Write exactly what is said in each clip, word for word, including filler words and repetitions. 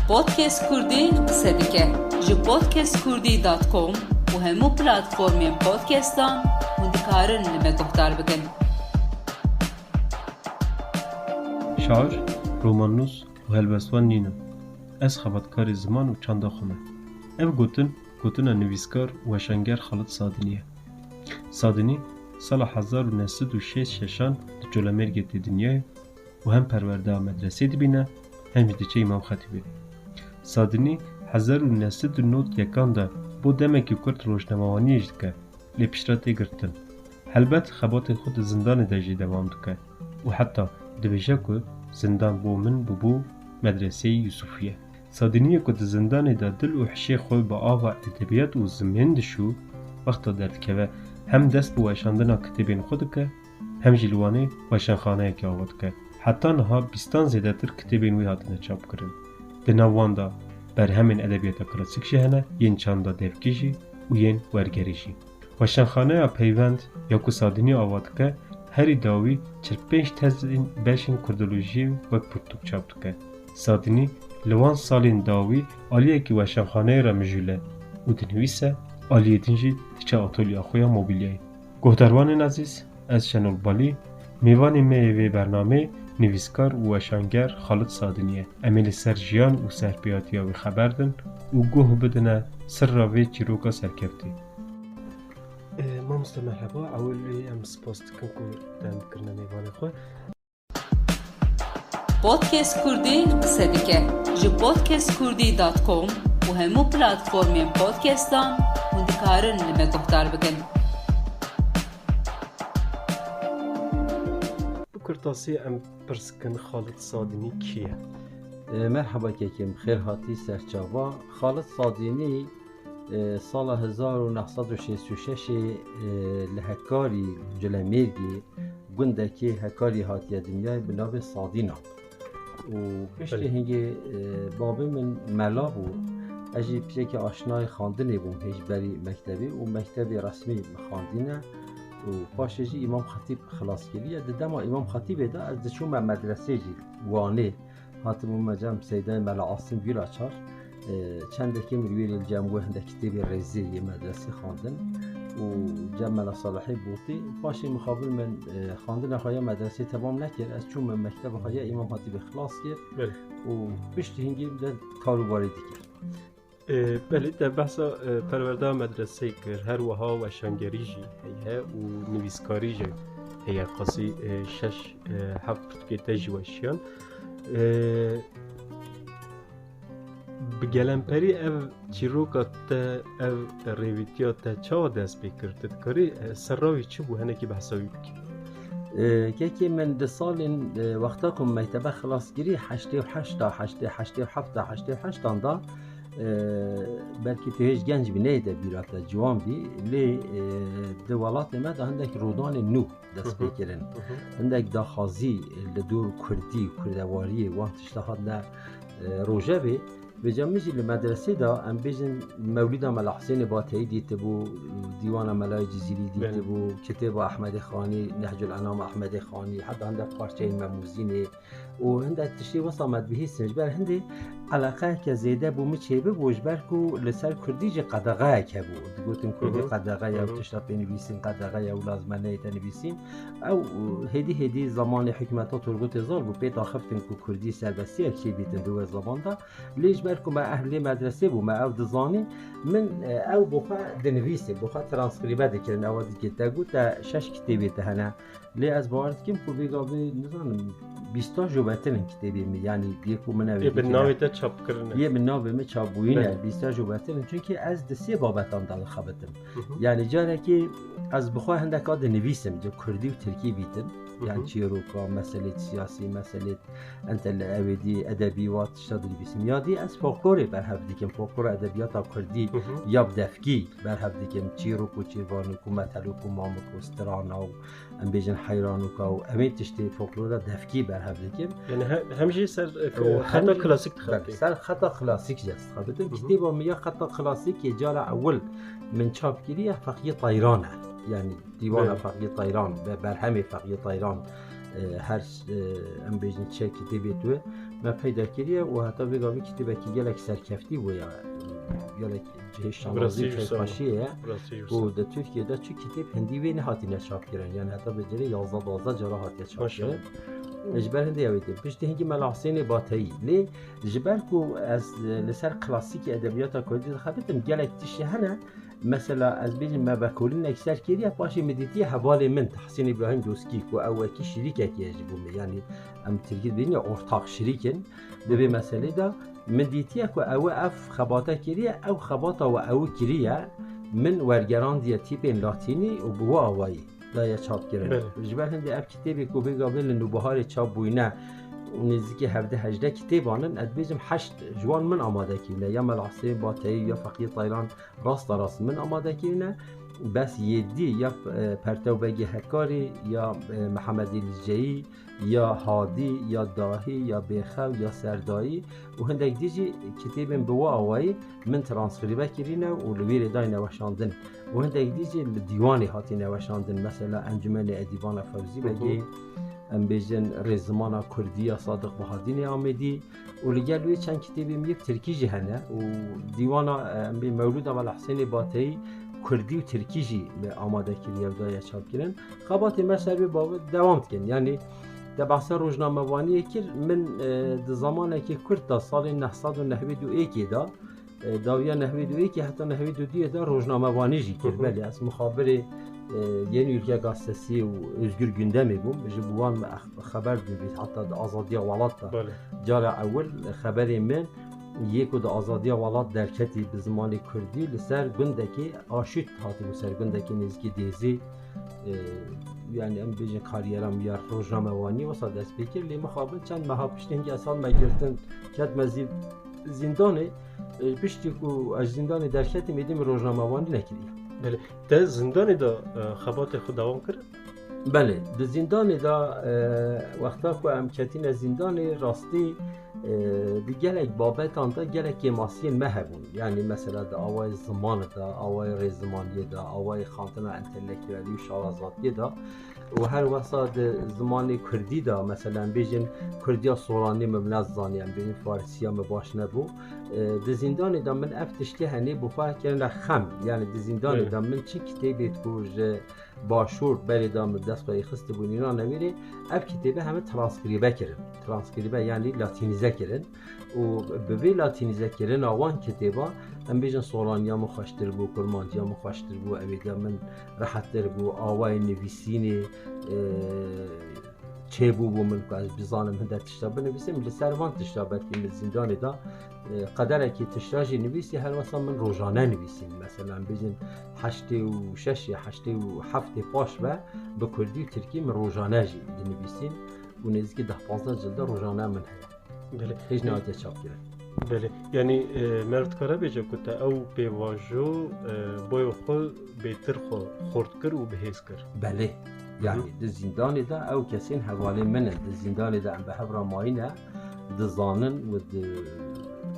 Podcast Kurdî qise dike. Ji podcast kurdî dot com û hemû platformên podcastan hûn dikarin li me guhdar bikin. Şair, romannûs û helbestvan nînim. Ez xebatkarê ziman û çanda xwe me. Ev gotin, gotina nivîskar û weşanger Xalid Sadinî ye. Sadinî sala hezar û neh sed û şêst şeşan li Colemêrgê tê dinyayê û hem perwerdeya medresê dibîne, hem jî diçe Îmam Xetîbê. Sadinî hezar û neh sed û nod yekan de bo demekî kurt rojnamewaniyê jî dike, lê piştre tê girtin. Helbet xebatê xwe di zindanê de jî dewam dike û heta dibêje ku zindan bo min bûbû medreseyê Yûsufî ye. Sadiniyê ku di zindanê de dil û hişê xwe bi ava edebiyat û zimên dişû, wexta derdikeve hem dest bi weşandina kitêbên xwe dike, hem jî li Wanê weşanxaneyekê ava dike. Heta niha bîstan zêdetir kitêbên wî hatine çapkirin. Di nav wan de berhemên edebiyata klasîk jî hene, yên çanda devkî jî û yên wergerî jî. Weşanxaneya Peyvend ya ku Sadinî ava dike, herî dawî çil pênc tezên beşên kurdolojiyê wek pirtûk çap dike. Sadinî li wan salên dawî aliyekî weşanxaneyê re mijûl e û dinivîse, aliyê din jî diçe atolya xwe ya mobîlyayê. Guhdarvanên ezîz, ez Şenol Balî, mêvanê me yê vê bernameyê nivîskar û weşanger Xalid Sadinî ye. Em ê li ser jiyan û serpêhatiya wî xeber din û guh bidine sirra vê çîroka serkeftî. Ê, mamoste merheba, ewil wî em spas dikin ku te em bikirine mêvanê xwe. Podcast Kurdî qise dike. Ji podcast kurdî dot com û hemû platformên podcastan hûn dikarin li me guhdar bikin. Bi kurtasî em pirs dikin, Xalid Sadinî kî ye? Ê, merheba kekê min, xêr hatî ser çava. Xalid Sadinî, e, sala hezar û neh sed û şêst û şeş ê, e, li Hekarî, Culemêrgê, gundekê Hekarî hatiye dinyayê bi navê Sadîna. Û piştî Belê. hingê, e, babê min mela bû. Ez jî piçekî aşnayê xandinê bûm hêj berî mektebê û mektebê resmî min xandîne û paşê jî Îmam Xetîb xilas kiriye. Di dema Îmam Xetîbê de ez diçûme medresê jî Wanê. Hatibûme cem Seydayê Mela Asim Gulaçar. E, çendekî min wî rê li cem wê hindek kitêbê rêzê yê medresê xwendin û cem Mela Salihê Botî. Paşê mixabin min, e, xwendina xwe ya medresê temam nekir. Ez çûme mekteba xwe ya Îmam Xetîbê xilas kir Belê. û piştî hingî min de karûbarê dikir. E, belê, te behsa, e, perwerdeya medresê kir, her wiha weşangerî jî heye û nivîskarî jî heye, qasî, e, şeş, e, heft pirtûkê te jî weşiyan. E, bi gelemperî ev çîroka te, ev rêvîtiya te çawa dest pê kir? Tu dikarî, e, serra wî çi bû, hinekî behsa wî bikî? E, kekê min di salên, e, wexta ku mektebe xilas kirî, heştê û heşt a, heştê, heştê û heft a, heştê û heşt an da, e, belkî tu hêj genc bî, neyê te bîra te ciwan bî, lê, e, di welatê me de hindek rûdanên nû dest pê Hı hı. kirin. Hı hı. Hindek daxwazî li dor kurdî, kurdewariyê wan tişta hatine, e, rojevê. Vêca min jî li medresê de, em bêjin, Mewlîda Mela Husênê Bateyî dîtibû, Dîwana Melayê Cizîrî Belê. dîtibû, kitêba Ehmedê Xanî, Nehcul Enam Ehmedê Xanî, heta hindek parçeyên Memûzînê û hindek tiştê wisa me dibihîstin. Ji ber hindê eleqeyeke zêde bo min çêbibû, ji ber ku li ser kurdî jî qedexeyek hebû. Digotin kurdî Hı hı. qedexe ye û Hı hı. tişta pê nivîsîn qedexe ye û lazim e neyê te nivîsîn. Ew, hêdî hêdî zamanê hikûmeta Turgut Özal bû, pê daxiftin ku kurdî serbestiyek çêbîtin di wê zaman de. Lê ji ber ku me ehlê medresê bû, me ew dizanî, min, e, ew bo xwe dinivîsê, bo xwe transkrîbe dikirin, ewa dikê te got, te şeş kitêbê te hene. Lê ez bawer dikim ku vê gavê, nizanim, bîsta jû betir in kitêbê min, yanî yê ku min ew Yê bi dikine. navê te çap kirine. Yê bi navê min çap bûyîne, Belê. bîsta jû betir in. Çunkî ez di sê babetan de dixebitim. Hı hı. Yanî carekê ez bi xwe hindeka dinivîsim, ji kurdî û tirkî bîtim. Hı hı. Yan çîroka, meselê siyasî, meselê Ente li ew ê dî edebî wa tişta dinivîsim. Ya dî ez folklorê berhev dikim, folklora edebiyata kurdî Hı hı. ya bi devkî berhev dikim. Çîrok û çîrvanok û metelok û mamok û strana û em bêjin heyranûka û em ê tiştê folklora devkî berhev dikim. Yani he-, hem jî ser, e, Û hem xeta jî klasîk dixebitî. Belê, ser xeta klasîk jî ez dixebitim. Hı hı. Kitêba min ya xeta klasîkê cara ewil min çap kiriye Feqiyê Tayran e. Yani dîwana Belê. Feqiyê Tayran ve berhemê Feqiyê Tayran, e, her, e, em bêjin çi kitêbê tu, me peyda kiriye û heta vê gavê kitêbekî gelek serkeftî bûye, gelek cihê şanazî û keyfxweşiyê ye. Û di Tirkiyê de çi kitêb hindî wê nehatine çapkirin. Yani heta vê derê yazdeh duwazdeh cara hatiye çapkirin. Ji ber hindê ew ê tê. Piştî hingî Mela Husênê Bateyî. Lê ji ber ku ez, e, li ser klasîkê edebiyata kurdî dixebitim, gelek tiştê hene. Mesela ez bêjim me vekolînek ser kiriye, paşê min dîtiye hevalê min Tahsîn Îbrahîm Doskî ku ew wekî şirîkekî ye ji bo min. Yani em tirkî dibêjin ya ortak, şirîk in. Di vê meselê de min dîtiye ku ew ev xebate kiriye, ew xebata we ew kiriye, min wergerandiye tîpên latînî û bi wê awayî daye çapkirin. Belê. Ji ber hindê ev kitêbê ku vê gavê li Nûbiharê çap bûyne, nêzîkî hevdeh hejdeh kitêban in, ez dibêjim heşt ji wan min amade kirine. Ya Mela Husên Bateyî, ya Feqî Taylan, rasta rast min amade kirine. Bes yêdî ya, e, Pertew Begê Hekarî, ya, e, Mihemed Elî Ceyî, ya Hadî, ya Dahî, ya Bêxew, ya Serdayî û hindek dî jî kitêbên bi wê awayî min transkrîbe kirîne û li wî rê dayne weşandin. Û hindek dî jî li dîwanê hatîne weşandin. Mesela Encumena Edîbana Fewzî Begê, em bêjin Rêzimana Kurdî ya Sadiq Bahadînê Amêdî û li gel wê çend kitêbên yê bi tirkî jî hene û dîwana, em bê Mewlûda Mela Husênê Bateyî kurdî û tirkî jî amade kiriye û daye çapkirin. Xebatê me ser vê babet dewam dikin. Yanî te behsa rojnamevaniyê kir, min, e, di zamanekî kurt de salên neh sed û nehwêd û êkê de, e, dawiya nehwêd û êkê heta nehwêd û duyê de rojnamevanî jî kir. Hı hı. Belê, ez mixabirê, e, Yeni Ülke Gazetesi û Özgür Gündemê bûm. Ji bo wan me ex-, xeber dibît, heta di Azadiya Welat de. Belê. Cara ewil xeberê min yê ku di Azadiya Welat derketî bi zimanê kurdî li ser gundekê Aşût hatibû, ser gundekê nêzîkî Dêzî. E, yani em bêjin kariyera min ya rojnamevaniyê wisa dest pê kir, lê mixabin çend meha piştî hingî ez hatime girtin, ketime zî-, zîndanê, e, piştî ku ez ji zîndanê derketim, êdî min rojnamevanî nekiriye. Belê. Te zîndanê de, e, xebatê xwe dewam kir? Belê, di zîndanê de, e, wexta ku em ketîne zîndanê, rastî, e, di gelek babetan de gelek kêmasiyên me hebûn. Yani mesela di awayê zimanê de, awayê rêzimaniyê de, awayê xantina entelektuelî û şarazatiyê de û her wesa di zimanê kurdî de, mesela em bêjin kurdiya soranî min ne zanî, em bêjin farisiya min baş nebû. E, di zîndanê de min ev tiştê henê bi xwe kirine xem. Yani di zîndanê Belê. de min çi kitêbê ku ji Başûr berê de min dest xwe yê xistibû nîna newêrê, ev kitêbe heme transkrîbe kirin. Transkrîbe yanî latînîze kirin. Û bi vê latînîze kirina wan kitêba, em bêjin solaniya min xweştir bû, kurmanciya min xweştir bû, ew ê de min rehettir bû, awayê nivîsînê, e, çêbûbû min ku ez bizanim hinde tişta binivîsim, li ser van tişta belkî min zîndanê de, e, qederekî tişta jî nivîsî, her wesa min rojane nivîsîn. Mesela, em bêjin heştê û şeş ya heştê û heftê paş ve bi kurdî û tirkî min rojane jî dinivîsîn û nêzîkî deh pazdeh cilde rojane min heye. Belê. Hêj nehatiye çapkirin. Belê. Yanî, e, meriv dikare bêje ku te ew pêvajo, e, boya xwe bêtir xwe xurt kir û bihêz kir. Belê. Hı hı. Yanî di zîndanê de ew kesên hevalên min in. Di zîndanê de em bi hev re mayîne, dizanin û di,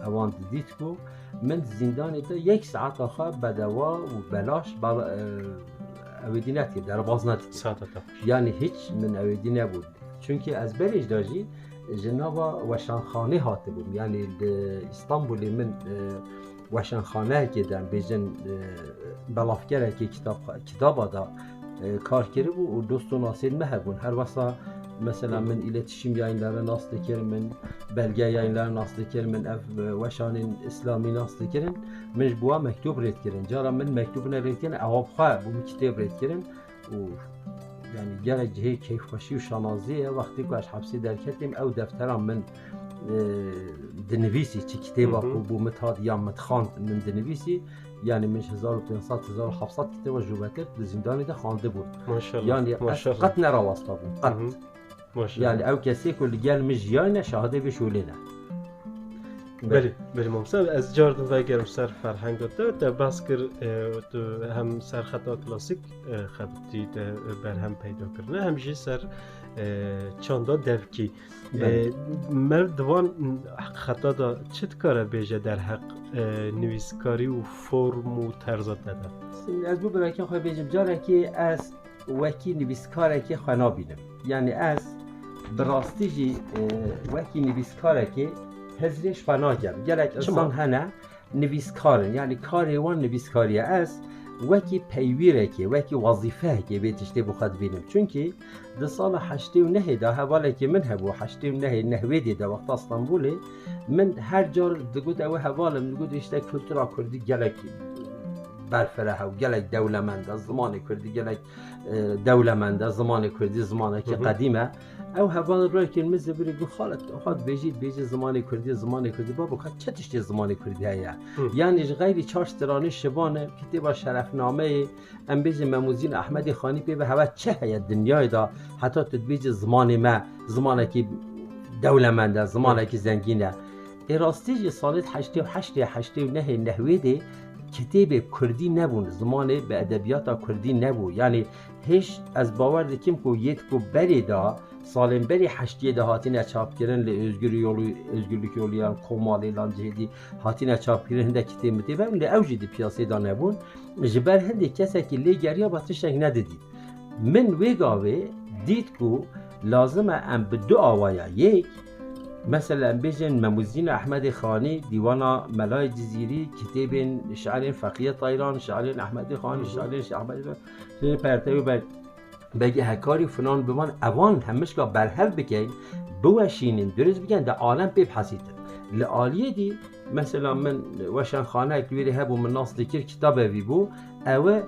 ewan didît ku min di zîndanê de yek saeta xwe bedewa û belaş bal-, e, ew ê dî nedikir, derbaz nedikir. Saeta te xweş. Yanî hiç min ew ê dî nebû. Çunkî ez berê jî de jî ji nava weşanxanê hatibûm. Yanî li Îstanbulê min, e, weşanxaneyekê de, em bêjin, e, belavkerekê kitab, kitaba da, e, kar kiribû û dost û nasên me hebûn. Her wesa, mesela, Hı. min îletişim yayınları nas dikir, min belge yayınları nas dikir, min ev, e, weşanên îslamî nas dikirin. Min ji bo wan mektûb rê dikirin. Cara min mektûbine rê dikirin, ewa bi xwe bo min kitêb rê dikirin. Û, yanî, gelek cihê keyfxweşî û şanazî ye. Wextê ku ez hepsê derketîm, ew deftera min, e, dinivîsî, çi kitêba Hı hı. ku bo min hat ya min dixwand, min dinivîsî. Yanî, min ji hezar û pênc sed, hezar û heft sed kitêba ji we kir, di zîndanê de xwendibûn. Maşallah, Yanî, ez maşallah. qet nerawasta bûm, qet. Hı hı. Maşallah. Yanî, ew kesê ku li gel min jiyayne, şahidê vê şolê ne. Belê, belê mamoste. Ez car din vegerim ser ferhenga te. Te behs kir, e, tu hem ser xeta klasîk, e, xebitî, te berhem peyda kirine, hem jî ser, e, çanda devkî. Belê. E, meriv di van xeta de çi dikare bêje derheq, e, nivîskarî û form û terza te de? Ez bo birekên xwe bêjim, carekê ez wekî nivîskarekê xwe nabînim. Yanî ez Bi rastî jî, e, wekî nivîskarekê hizrê ji xwe nakem. Gelek Çima? insan hene, nivîskar in. Yanî karê wan nivîskariye. Ez wekî peywîrekê, wekî wezîfeyekê vê tiştê bi xwe dibînim. Çunkî di sala heştê û nehê de hevalekî min hebû, heştê û nehê, nehwêdê de wexta Stenbolê min her car digot, ew hevalim digot, işte kultura kurdî gelek berfireh e û gelek dewlemend e, zimanê kurdî gelek, e, dewlemend e, zimanê kurdî zimanekî Hı hı. qedîm e. Ew heval rêkin min zivirî got, Xalet, xwe dibêjî, dibêjî zimanê kurdî, zimanê kurdî. Babo, ka çi tiştê zimanê kurdî heye? Hı. Yanî ji xeyrî çar stranê şibane, kitêba şerefnameyê, em bêjin Memûzîn Ehmedê Xanî pê ve heve çi heye dinyayê de, heta tu dibêjî zimanê me, zimanekî dewlemend e, zimanekî zengîn e. Ê rastî jî salên heştê û heştê, heştê û nehê, nehwêdê kitêbê kurdî nebûn, zimanê bi edebiyata kurdî nebû. Yanî hêj ez bawer dikim ku yêt ku berê de, salên berê heştiyê de hatine çapkirin, li Özgür Yolu, Özgürlük Yolu yan Komalê lan cihêdî hatine çapkirin, hindek kitêb mitêb hebûn, lê ew jî di piyasê de nebûn. Ji ber hindê kesekî lê geriya ba tiştek nedidît. Min wê gavê dît ku lazim e em bi du awaya, yek, mesela em bêjin Memûzîna Ehmedê Xanî, Dîwana Melayê Cizîrî, kitêbên şiirên Feqiyê Tayran, şiirên Ehmedê Xanî, Hı hı. şiirên Şêx Ehmedê Xanî, şiirên Pertewî Beg, Begê Hekarî filan biman, evan hemişka berhev bikeyn, biweşînin, dirust bikin, de alem pê bihesîtin. Li aliyê dî, mesela min weşanxanek wêrê hebû, min nas dikir, kitabevî bû, ew e,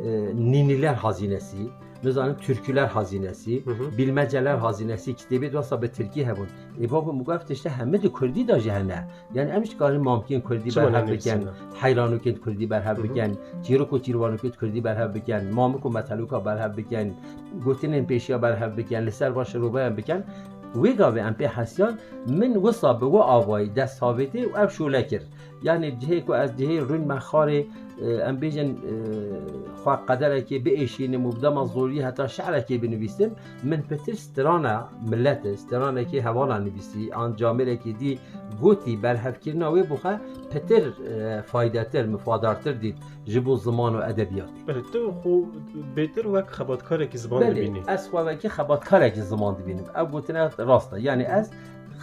e, Nîniler Hazinesi, nizanim Türküler Hazinesi, Hı hı. Bilmeceler Hazinesi, kitêbê wasa bi tirkî hebûn. Ê babo, min got, ev tişte hemî di kurdî de jî hene. Yani em jî dikarin mamkên kurdî Çima berhev ne bikin, nivîsîne? Heyranokên kurdî berhev Hı hı. bikin, çîrok û çîrvanokên kurdî berhev bikin, mamik û meteloka berhev bikin, gotinên pêşiya berhev bikin, li ser va şirobeyan bikin. Wê gavê em pê hesiyan, min wisa bi we avayî dest havêtê û ev şole kir. Yani cihê ku ez cihê rûn me xarê, e, em bêjin, e, xwe qederekê biêşînim û bi dema zorî heta şi'rekê binivîsim, min pitir strana millet, stranekê hevala nivîsî, an camêrekê dî gotî, berhevkirina wê bi xwe pitir, e, faydetir, mifadartir dît ji bo ziman û edebiyatê. Belê, tu xwe bêtir wek xebatkarekî ziman Belê, dibînî. ez xwe wekî xebatkarekî ziman dibînim. Ev gotina rast e. Yani ez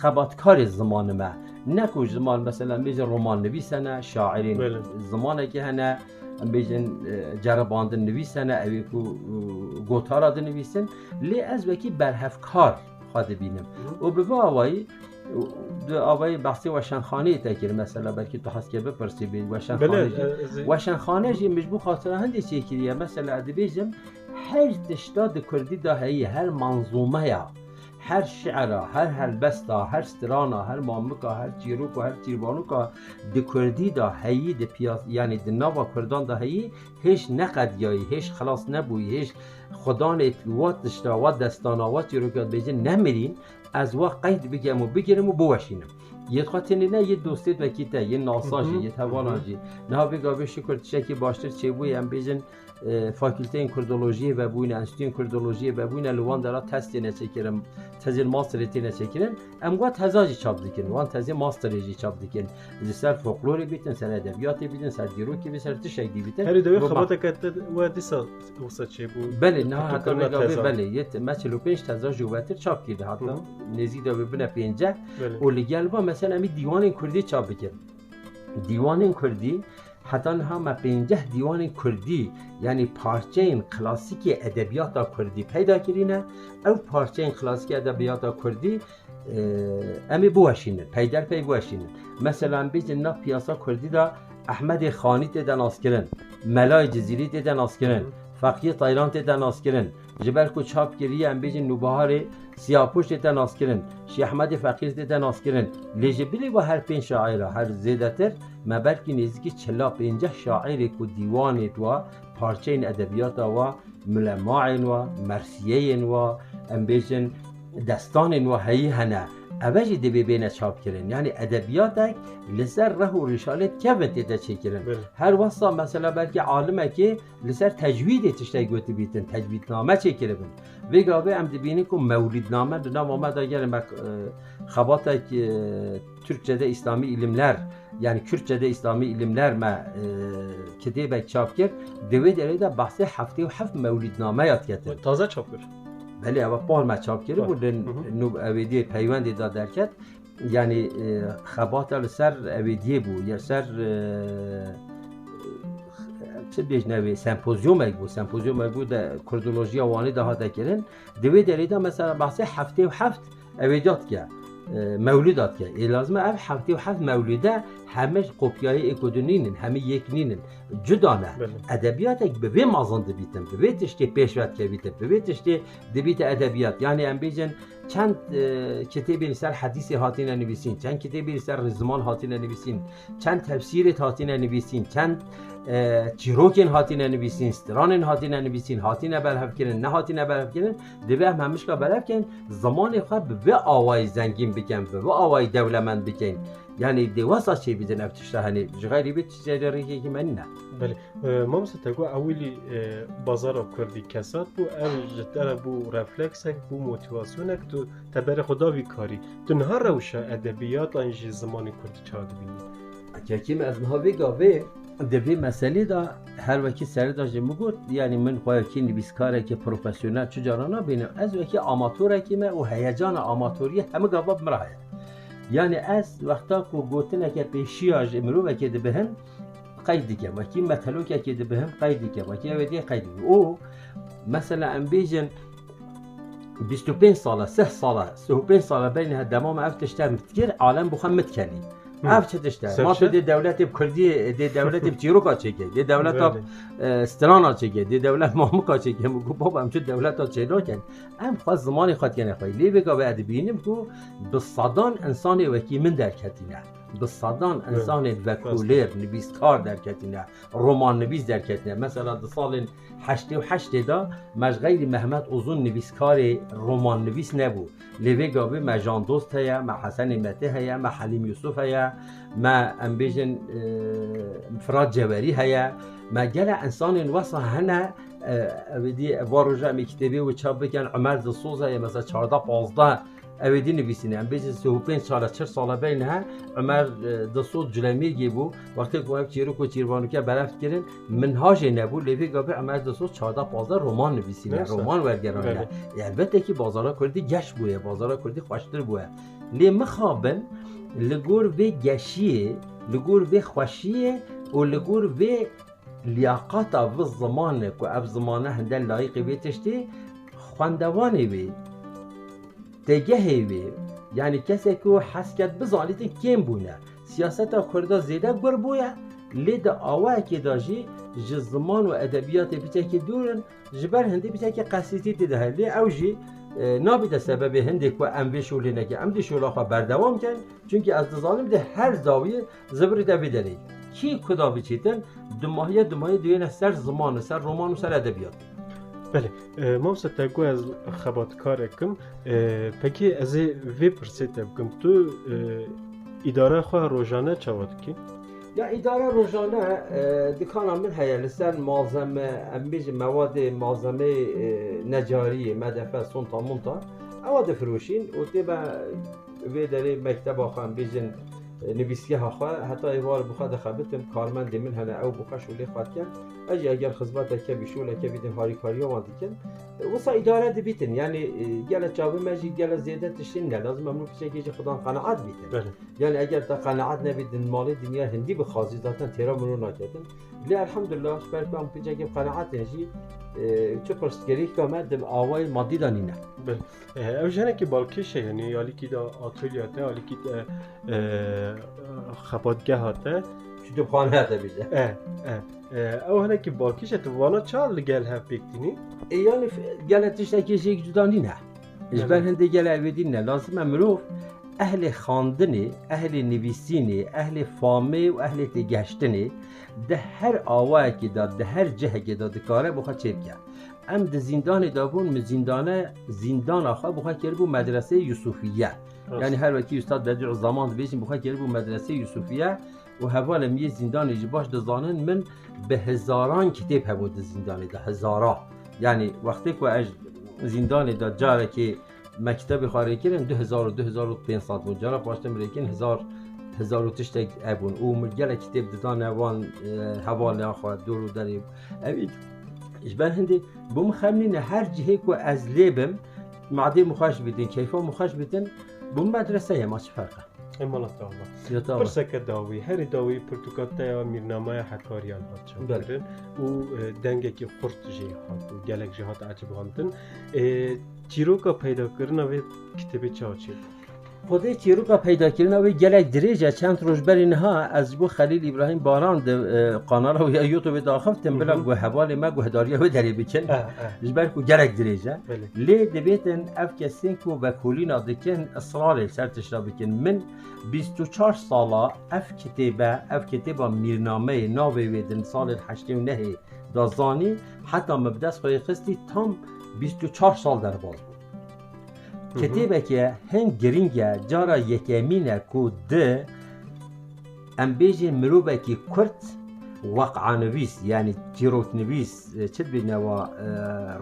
xebatkarê zimanim e. Ne ku ziman, mesela, em bêjin roman nivîs hene, şairên Belê. zimanekî hene, em bêjin, e, ceribandin nivîs hene, ew ê ku, e, gotara dinivîsin. Lê ez wekî berhevkar xwe dibînim. Hı. Û bi vî awayî, di awayî behsê weşanxaneyê te kir, mesela belkî tu hez kê bipirsî bî, weşanxane Belê, jî, e, ez ê weşanxane jî min ji bo xatira hindê çêkiriye. Mesela dibêjim, her tişta di kurdî de heyî, her manzûmeya, her şi'ra, her helbesta, her strana, her mamika, her çîroka, her çîrvanoka di kurdî de heyî, di piyas-, yani di nava kurdan de heyî, hêj neqediyayî, hêj xilas nebûyî, hêj xudanê wa tişta, wa destana, wa çîroka dibêjin nemirîn, ez wa qeyd bikem û bigirim û biweşînim. Yê xwe tenê ne, yê dostê wekî te, yê nasa jî, Hı hı. yê hevalan Hı hı. jî. Niha vê gavê şikur tiştekî baştir çêbûye, em bêjin, e, fakülteyên kurdolojiyê vebûyne, enstitûyên kurdolojiyê vebûyne, li wan dera test têne çêkirin, tezên masterê têne çêkirin. Em wan teza jî çap dikin, wan tezê masterê jî çap dikin. Ji ser folklorê bîtin, ser edebiyatê bîtin, ser dîrokê bîtin, ser tiştek dî bîtin. Herî dewê Bi ma- xebateke te we dîsa wisa çêbû. Belê, niha heta Fikrina vê gavê teza. belê. Yê te-, me çil û pênc teza ji we tir çap kir, heta Hı hı. nêzîk de bibine pênceh. Belê. Û li gel va mesela em ê dîwanên kurdî çap bikin. Dîwanên kurdî, heta niha me pênceh dîwanên kurdî, yanî parçeyên klasîkê edebiyata kurdî peyda kirîne. Ew parçeyên klasîkê edebiyata kurdî, e, em ê biweşînin, peyderpey biweşînin. Mesela em bêjin nav piyasa kurdî de Ehmedê Xanî tê de naskirin, Melayê Cizîrî tê de naskirin, Hı. Feqiyê Tayran tê de naskirin. Ji ber ku çap kiriye, em bêjin Nûbiharê Siyapoş tê de naskirin, Şêx Ehmedê Feqîr tê de naskirin. Lê ji bilî ve her pênc şaîra, her zêdetir, me belkî nêzîkî çila pênceh şaîrê ku dîwanê wa, parçeyên edebiyata wa, mulemaên wa, mersiyeyên wa, em bêjin destanên wa heyî hene. Eve jî divê bêne çapkirin. Yanî edebiyatek li ser reh û rîşalê kevin tê de çêkirin. Belê. Her wesa mesela belkî alimekê li ser tecwîdê tiştek gotibîtin, tecwîdname çêkiribin. Vê gavê em dibînin ku mewlîdname di nava me de gelin me, e, xebatek, e, Türkçe'de İslami ilimler, yani Kürtçe'de İslami ilimler me, e, kitêbek çap kir. Di wê derê de behsê heftê û heft mewlîdnameya diketin. Taze çap kir. Belê, ev par me çap kiribû, li nû ewêdiyê peywendê de derket. Yanî, e, xebata li ser ewêdiyê bû, ya ser, e, çi bêjne wê, sempozyumek bû, sempozyumek bû de Kurdolojiya Wanê de hate kirin. Di wê derê de mesela behsê heftê û heft ewêdiya dike, e, mewlûda dike. Ê lazim e ev heftê û heft mewlûde hemî kopyayê êk û du nînin, hemî yek nînin. Cuda ne. Belê. Edebiyatek bi vê mazin dibîtin, bi vê tiştê pêş ve dikevîtin, bi vê tiştê dibîte edebiyat. Yanî em bêjin çend, e, kitêbên li ser hedîsê hatine nivîsîn, çend kitêbên li ser ziman hatine nivîsîn, çend tefsîrê hatine nivîsîn, çend, e, çîrokên hatine nivîsîn, stranên hatine nivîsîn, hatine berhevkirin, nehatine berhevkirin, divê em hemişka berhev kin, zimanê xwe bi vê awayî zengîn bikin, bi vê awayî dewlemend bikin. Yanî dê wesa çêbidin ev tişta henê, ji xeyrî vê tiştê rêkekî me nîne. Belê. E, mamoste, te got ewilî, e, bazara kurdî kesat bû, ev ji te re bû refleksek, bû motivasyonek, tu te berê xwe da vî karî. Tu niha rewşa edebiyat an jî zimanê kurdî çawa dibînî? Kekî me, ez niha vê gavê di vê meselê de her wekî serê de jî min got, yanî min xwe wekî nivîskarekî profesyonel çi cara nabînim, ez wekî amatorekî me û heyecana amatoriyê hemû gava bi min re heye. Yanî ez wexta ku gotineke pêşiya ji mirovekê dibihim, qeyd dikim. Wekî metelokekê dibihim, qeyd dikim. Wekî ewêdiyê qeyd dikim. Û mesela em bêjin bîst û pênc sala, sih sala, sih û pênc sala beynê dema me ev tişte mit kir, alem bi xwe mit kenî. Hı. Ev çi tişte? Ser Ma tu çi? Dê dewletê bi kurdî, dê dewletê bi çîroka çêke, dê dewleta, Belê. e, strana çêke, dê dewlet mamika çêke. Min got, baba, em çi dewleta çênakin. Em xwe zimanê xwe dikene xwe. Lê vê gavê ez dibînim ku bi sedan insanê wekî min derketîne. Bi sedan Evet. insanên Rast. vekolêr, nivîskar derketîne, romannivîs derketîne. Mesela di salên heştê û heştê de me ji xeyrî Mehmet Uzun nivîskarê romannivîs nebû. Lê vê gavê me Can Dost heye, me Hesenê Metê heye, me Helîm Yusuf heye, me em bêjin, e, Firat Cewerî heye. Me gelek insanên wesa hene, e, ew dî va roja em ê kitêbê wê çap bikin, Umer Dilsoz heye, mesela çardeh pazdeh Ew ê dî nivîsîne. Em bêjin sih û pênc sala, çil sala beyne he, Umer, e, Dilsoz Culemêrgê bû. Wextê ku ev çîrok û çîrvanûke berhev dikirin, min ha jê nebû, lê vê gavê Umer Dilsoz çardeh pazdeh roman nivîsîne, Neyse. roman wergeraniye. Belê. Elbette ki bazara kurdî geş bûye, bazara kurdî xweştir bûye. Lê mixabin li gor vê geşiyê, li gor vê xweşiyê û li gor vê liyaqata vi zimane ku ev zimane hinde layîqê vê tiştê, xwendevanê wê, têgehê wê, yanî kesê ku hez ket bizanîtin kêm bûne. Siyaseta Kurda zêde gur bûye, lê di awayekê de jî ji ziman û edebiyatê biçekê dûr in, ji ber hindê biçekê qesîtî tê de heye. Lê ew jî, e, nabîte sebebê hindê ku em vê şolê nekin. Em dê şola xwe berdewam kin, çunkî ez dizanim di her zawiyê zivirî de vê derê. Kî kuda biçîtin, dumahiye dumahiye duyêne ser ziman, ser roman û ser edebiyat. Belê, e, mamoste te got ez xebatkarek im. E, pekî ez ê vê pirsê te bikim. Tu, e, îdara xwe rojane çawa dikî? Ya îdara rojane, e, dikana min heye li ser malzeme, em bêjin mewadê malzemeyê, e, necariyê, medefe, sonta monta, ewa difiroşîn û tê be vê derê mekteba xwe, em bêjin, e, nivîsgeha xwe, heta êvar bi xwe dixebitim, karmendê min hene, ew bi xwe şolê xwe dikin. Ez jî eger xizmeteke bî, şoleke bî din harîkariya wan dikim. E, wisa îdare dibîtin, yanî, e, gele çavê me jî gele zêde tiştên ne, lazim em piçekê jî xudan qenaet bîtin. Belê. Yanî eger te qenaet nebî, din malê dinya hindî bixwazî, zaten têra min naketin. Lê elhamdulillah, ji ber ku em piçekê bi qenaetê jî, e, çi pirsgirêka me di awayê madî de nîne. Belê. E, ew jî hinekî balkêş e, yanî alîkî de atolya te, alîkî de, e, xebatgeha te. Çi tu bi xwe nehate bêje. E, e, e, ew hinekî balkêş e, tu vana çawa li gel hev pêk tînî? E, yanî f-, gele tiştekî jêk cuda nîne. Ji ber Evet. hindê gele ev ê dî nîne. Lazim e mirov ehlê xandinê, ehlê nivîsînê, ehlê famê û ehlê têgehiştinê di her awayekê de, di her cihekê de dikare bi xwe çêbike. Em di zîndanê de bûn, min zîndane, zîndana xwe bi xwe kiribû medreseyê Yusufiye. Rast. Yanî her wekî Ustad Bedîuzzeman dibêjin, bi xwe kiribû medreseyê Yusufiye û hevalên min yê zîndanê jî baş dizanin, min bi hezaran kitêb hebû di zîndanê de, hezara. Yanî wextê ku ez zîndanê de carekê me kitêbê xwe rêkirin, du hezar û du hezar û pênc sed bûn. Cara paştir min rêkirin hezar, hezar û tiştek hebûn. Û min gelek kitêb didane wan, e, hevalên xwe, dor û derê. Ev Ji ber hindê bû min xem nîne, her cihê ku ez lê bim, madê min xweş bîtin, keyfa min xweş bîtin, bû min medrese ye, ma çi ferq e? Ê mala te ava. Ya te ava. Pirseke dawî, herî dawî pirtûka te ya Mîrnameya Hekariyan hat çapkirin û, e, dengekî xurt jê hat û gelek jê hat ecibandin. E, çîroka peydakirina vê kitêbê çawa çêbû? Xwedê çîroka peydakirina wê gelek dirêj e. Çend roj berî niha ez ji bo Xelîl Îbrahîm Baran di, e, kanala wê ya YouTube-ê de axiftim, bila ku hevalê me guhdariya wê derê bikin. Eh, eh. Ji ber ku gelek dirêj e. Belê. Lê dibêtin ev kesên ku vekolîna dikin, israrê li ser tişta bikin. Min bîst û çar sala ev kitêbe, ev kitêba Mîrnameyê, navê wê din salên heştê û nehê da zanî, heta min bi dest xwe yê xistî tam bîst û çar sal derbas bû. Kitêbeke hin girîng e, cara yekemîn e ku di, em bêjin, mirovekî Kurd, weqanivîs, yanî çîroknivîs, e, çi dibêjin wa, e,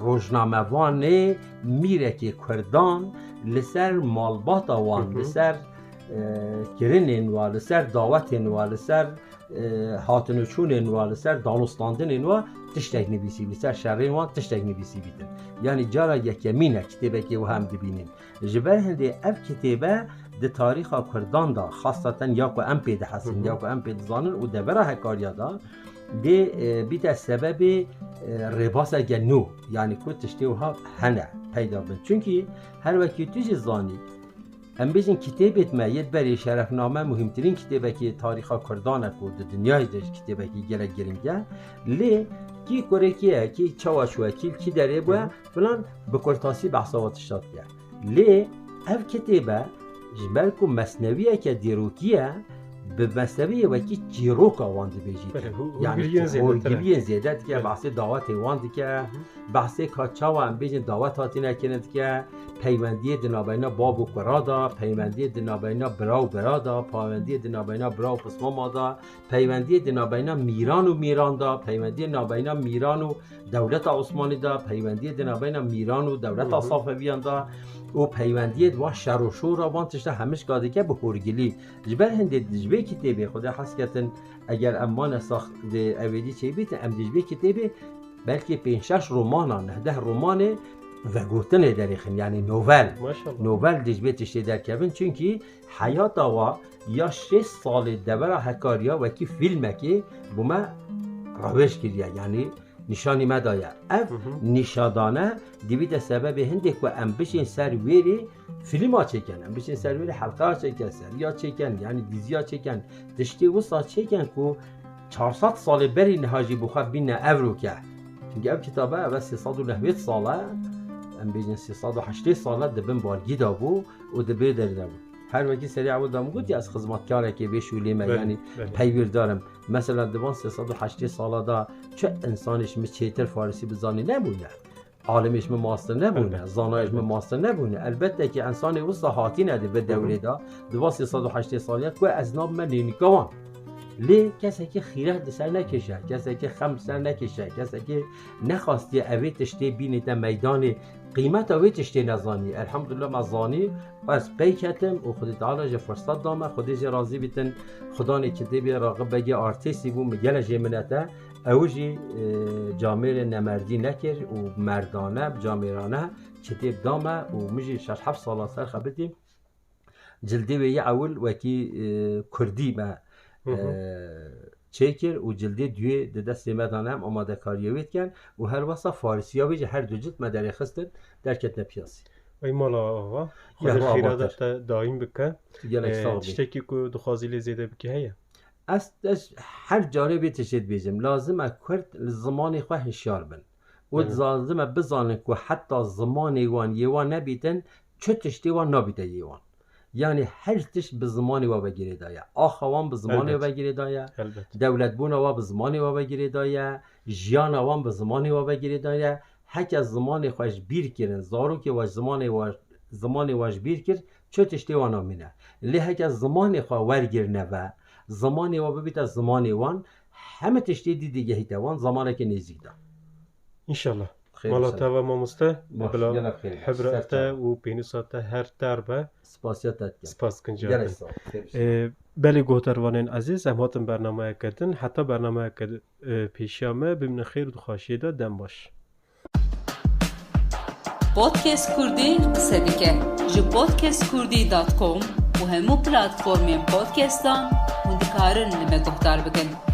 rojnamevanê mîrekê Kurdan li ser malbata wan, li ser, e, kirinên wa, li ser dawetên wa, li ser e, hatin û çûnên wa, li ser danûstandinên wa tiştek nivîsî, li ser şerên wan tiştek nivîsî bîtin. Yanî cara yekemîn e kitêbekê wiha em dibînin. Ji ber hindê ev kitêbe di tarîxa Kurdan de, xaseten ya ku em pê dihesin, ya ku em pê dizanin û devera Hekariya de dê, e, bîte sebebê, e, rêbaseke nû, yanî ku tiştê wiha hene, peyda bin. Çunkî her wekî tu jî zanî, em bêjin kitêbêt me yê berê Şerefname muhîmtirîn kitêbekî tarîxa Kurdan e ku di dinyayê de jî kitêbekî gelek girîng e. Lê kî kurê kê ye, kî çawa çûye, kî li kî derê bûye filan, bi kurtasî behsa wa tişta dike. Lê ev kitêbe ji ber ku mesnewiyeke dîrokî ye, bi mesnewiyê wekî çîroka wan dibêjî. Belê, hû-, yanî hûrgiliyên zêdetir e. Hûrgiliyên zêde dike, belê, behsê dawetê wan dike. Behsê ka çawa em bêjin dawet hatine kirin dike, peywendiyê di navbeyna bav û kura de, peywendiyê di navbeyna bira û bira de, peywendiyê di navbeyna bira û pismama de, peywendiyê di navbeyna mîran û mîran de, peywendiyê navbeyna mîran û dewleta Osmanî de, peywendiyê di navbeyna mîran û dewleta Safeviyan de û peywendiyê di van şer û şora van tişta hemişka dike bi hûrgilî. Ji ber hindê ji vê kitêbê Xwedê hez ketin, eger em mane sax di ew êdî çêbîtin, em dê ji vê kitêbê belkî pênc şeş romana, neh deh romanê vegotinê derêxin, yanî novel. Maşallah. Novel dê ji vê tiştê derkevin, çunkî heyata wa ya şêst salê devera Hekariya wekî fîlmekê bo me rawêj kiriye, yanî nîşanî me daye. Ev nîşadane dibîte sebebê hindê ku em bişên ser wêrê fîlma çêkin, em bişên ser wêrê helqeya çêkin, seriya çêkin, yanî dîziya çêkin, tiştê wisa çêkin ku çar sed salê berî niha jî bi xwe bîne evroke. Çimkî ev kitabe, ev sê sed û newêd sal e, em bêjin sê sed û heştê sal e, di bin balgî de bû û di bê derê de bû. Her wekî serî ewil de min got, ya ez xizmetkarekê vê şûlê me, belê, yanî, belê, peywîrdar im. Mesela di van sê sed û heştê sala de çi însanê ji min çêtir farisî bizanî nebûne. Alimê ji min mastir nebûne, elbet, zanayê ji min, elbet, mastir nebûne. Elbette ki însanê wisa hatîne di vê dewrê de, di van sê sed û heştê saliya ku ez nabime nênika wan. Lê kesekî xîret li ser nekêşe, kesekî xem li ser nekêşe, kesekî nexastiye evê tiştê bînîte meydanê, qîmeta wê tiştê nezanî. Elhamdulillah me zanî, ez pey ketim û Xwedê Teala jî firsat da me, Xwedê jê razî bîtin. Xudanê kitêbê Raxib Begê Artêsî bû, min gelek jê minete. Ew jî, e, camêrê nemerdî nekir û merdane, camêrane kitêb da me û min jî şeş heft sala ser xebitî. Cildê wê yê ewil wekî, e, kurdî me, e, çêkir û cildê duyê di destê me de ne, em amadekariyê wê dikin û her wesa farisiya wê jî her du cild me derêxistin, derketine piyasî. Ey mala ava, ya Xwedê xêra de te daîm bike. Tu gelek, e, sax bî. Tiştekî ku dixwazî lê zêde bikî heye? Ez, ez her carê vê tiştê dibêjim. Lazim e Kurd li zimanê xwe hişyar bin. Û, belê, lazim e bizanin ku heta zimanê wan yê wan nebîtin, çi tiştê wan nabîte yê wan. Yanî her tişt bi zimanê wa ve girêdaye. Axa wan bi zimanê, elbet, ve girêdaye. Elbet. Dewletbûna wa bi zimanê wa ve girêdaye. Jiyana wan bi zimanê wa ve girêdaye. Heke zimanê xwe ji bîr kirin, zarokê wa ji zimanê wa, zimanê wa ji bîr kir, çi tiştê wan namîne. Lê heke zimanê xwe wergirine ve, zimanê wa bibîte zimanê wan, heme tiştê dî digehîte wan zamaneke nêzîk de. Înşallah. Xêr. Mala te ve mamoste, baş, bila gelek xêr. Hibra te û pênûsa te her ter be. Spasiya te dikim. Spas kinca te. Gelek sağ ol. Xêr. Ee, Belê guhdarvanên ezîz, em hatin bernameyeke din. Heta bernameyeke, e, pêşiya me, bimînin xêr û di xweşiyê de, dem baş. Podcast Kurdî qise dike. Ji podcast kurdî dot com û hemû platformên podcastan hûn dikarin li me guhdar bikin.